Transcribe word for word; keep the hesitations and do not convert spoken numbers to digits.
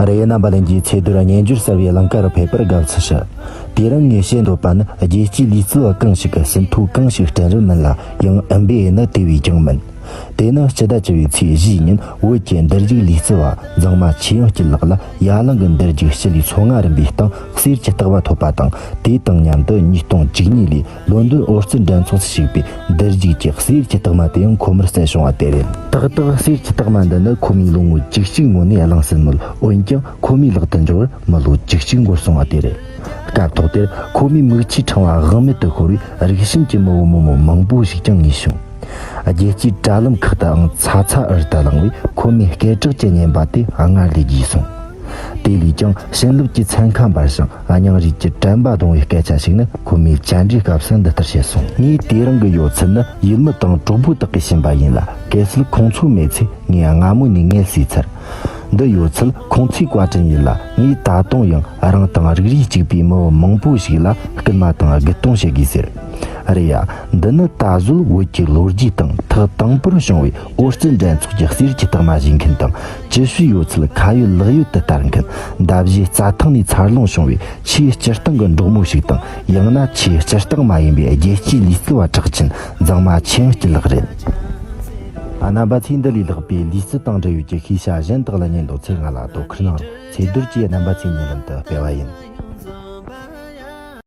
རེད། རྣམ་པ་ལྷན་རྒྱས། ཚེ་རྡོར་སྙན་བརྒྱུད་གསར་བའི་ཀླན་ཀ་རུ་ཕེབས་པར་དགའ་བསུ་ཞུ། དེ་རིང་ངས་བཤད་འདོད་པ་ནི། རྒྱལ་གཅེས་ལུས་རྩལ་བ་གང་ཞིག་གི་ཟིན་ཐོ་གང་ཞིག་སྐྲུན་རུ་མིན་ལ། ཡང་ཨེམ་བི་ཨེ་ནི་དེ་བས་ཀྱང་མིན། དེ་ནི་སྤྱི་ཟླ་བཅུ་བའི་ཚེས་བཞིའི་ཉིན། བོད་ཀྱི་འདུར་རྒྱུག་ལུས་རྩལ་བ་མཛངས་མ་ཆོས་དབྱངས་སྐྱིད་ལགས་ལ་ཡ་གླིང་གི་འདུར་རྒྱུག་སྤྱི་ལེ་སོ་ལྔ་རིམ་པའི་སྟེང་གསེར་གྱི་རྟགས་མ་ཐོབ་པ་དང་། དེ་དང་མཉམ་དུ་ཉིས་སྟོང་བཅུ་གཉིས་ལོའི་ལོན་ཌོན་ཨོ་རྩལ་འགྲན་ཚོགས་སུ་ཞུགས་པའི་འདུར་རྒྱུག་གི་གསེར་གྱི་རྟགས་མ་དེ་ཡང་ཁོ་མོར་སྩལ་བྱུང་བ་དེ་རེད། ཏག་ཏག་གསེར་གྱི་རྟགས་མ་འདི་ནི་ཁོ་མོས་ལོ་ངོ་བཅུ་གཅིག་སྔོན་ནས་བླངས་ཟིན་མོད། འོན་ཀྱང་ཁོ་མོའི་ལག་ཏུ་འབྱོར་བར་མི་ལོ་བཅུ་གཅིག་འགོར་སོང་བ་དེ་རེད། སྐབས་ཐོག་དེར་ཁོ་མོའི་མིག་ཆུའི་ཕྲེང་བ་དབང་མེད་དུ་ཤོར་བས། རིགས་ཞེན་གྱི་མི་བུ་མོ་མོ་མང་པོ་ཞིག་ཀྱང་ངུས་བྱུང་། རྒྱལ་སྤྱིའི་དྲ་ལམ་ཁག་ཏུའང་ཚ་ཚ་འུར་དུ་ལངས་པས། ཁོ་མོའི་སྐད་གྲགས་ཀྱི་སྙན་པ་དེ་སྔར་ལས་རྒྱས་སོང་། དེ་ལས་ཀྱང་བྱིན་རླབས་ཀྱི་མཚན་ཁ་འབར་ཞིང་། སྙིང་རུས་ཀྱི་དྲན་པ་གདུང་བའི་སྐད་ཆ་ཞིག་ནི་ཁོ་མོའི་བཅར་འདྲིའི་སྐབས་སུ་འདི་ལྟར་བཤད་སོང་། ངས་དེ་རིང་གི་ཡོད་ཚད་ནི་ཡུལ་མི་དང་གྲོགས་པོ་དག་གིས་བྱིན་པ་ཡིན་ལ། གལ་སྲིད་ཁོང་ཚོ་མེད་ཚེ་ངས་སྔ་མོ་ནས་ངལ་གསོས་ཚར། འདི་ཡོད་ཚད་ཁོང་ཚོའི་བཀའ་དྲིན་ཡིན་ལ། ངས་ད་དུང་ཡང་རང་དང་རིགས་རུས་གཅིག་པའི་མི་བུ་མང་པོ་ཞིག་ལ་སྐུལ་མ་དང་དགུ་གཏོང་བྱེད་དགོས་ཟེར། རེད་ཡ། འདི་ནི་ད་གཟོད་བོད་ཀྱི་ལོ་རྒྱུས་སྟེང་ཐེངས་དང་པོར་བྱུང་བའི་ཨོ་རྩལ་འགྲན་ཚོགས་ཀྱི་གསེར་གྱི་རྟགས་མ་བཞེས་མཁན་དང་། ཅི་ཞིག་ཡོད་ཚད་ཁ་ཡོད་ལག་ཡོད་དུ་སྟེར་མཁན། འདབ་བཞིའི་རྩྭ་ཐང་ནས་འཚར་ལོངས་བྱུང་བའི་ཆེས་སྤྱིར་བཏང་གི་འབྲོག་མོ་ཞིག་དང་། ཡང་ན་ཆེས་སྤྱིར་བཏང་མ་ཡིན་པའི་རྒྱལ་གཅེས་ལུས་རྩལ་བ་གྲགས་ཅན་མཛངས་མ་ཆོས་དབྱངས་སྐྱིད་ལགས་རེད། རྣམ་པ་ཚོས་འདི་ལས་ལྷག་པའི་ལུས་རྩལ་དང་འབྲེལ་ཡོད་ཀྱི་ཤེས་བྱ་གཞན་དག་ལ་ཉན་འདོད་ཚེ་ང་ལ་དོ་ཁུར་གནང་རོགས། ཚེ་རྡོར་གྱིས་རྣམ་པ་ཚོའི་སྙན་ལམ་དུ་སྤེལ་བ་ཡིན།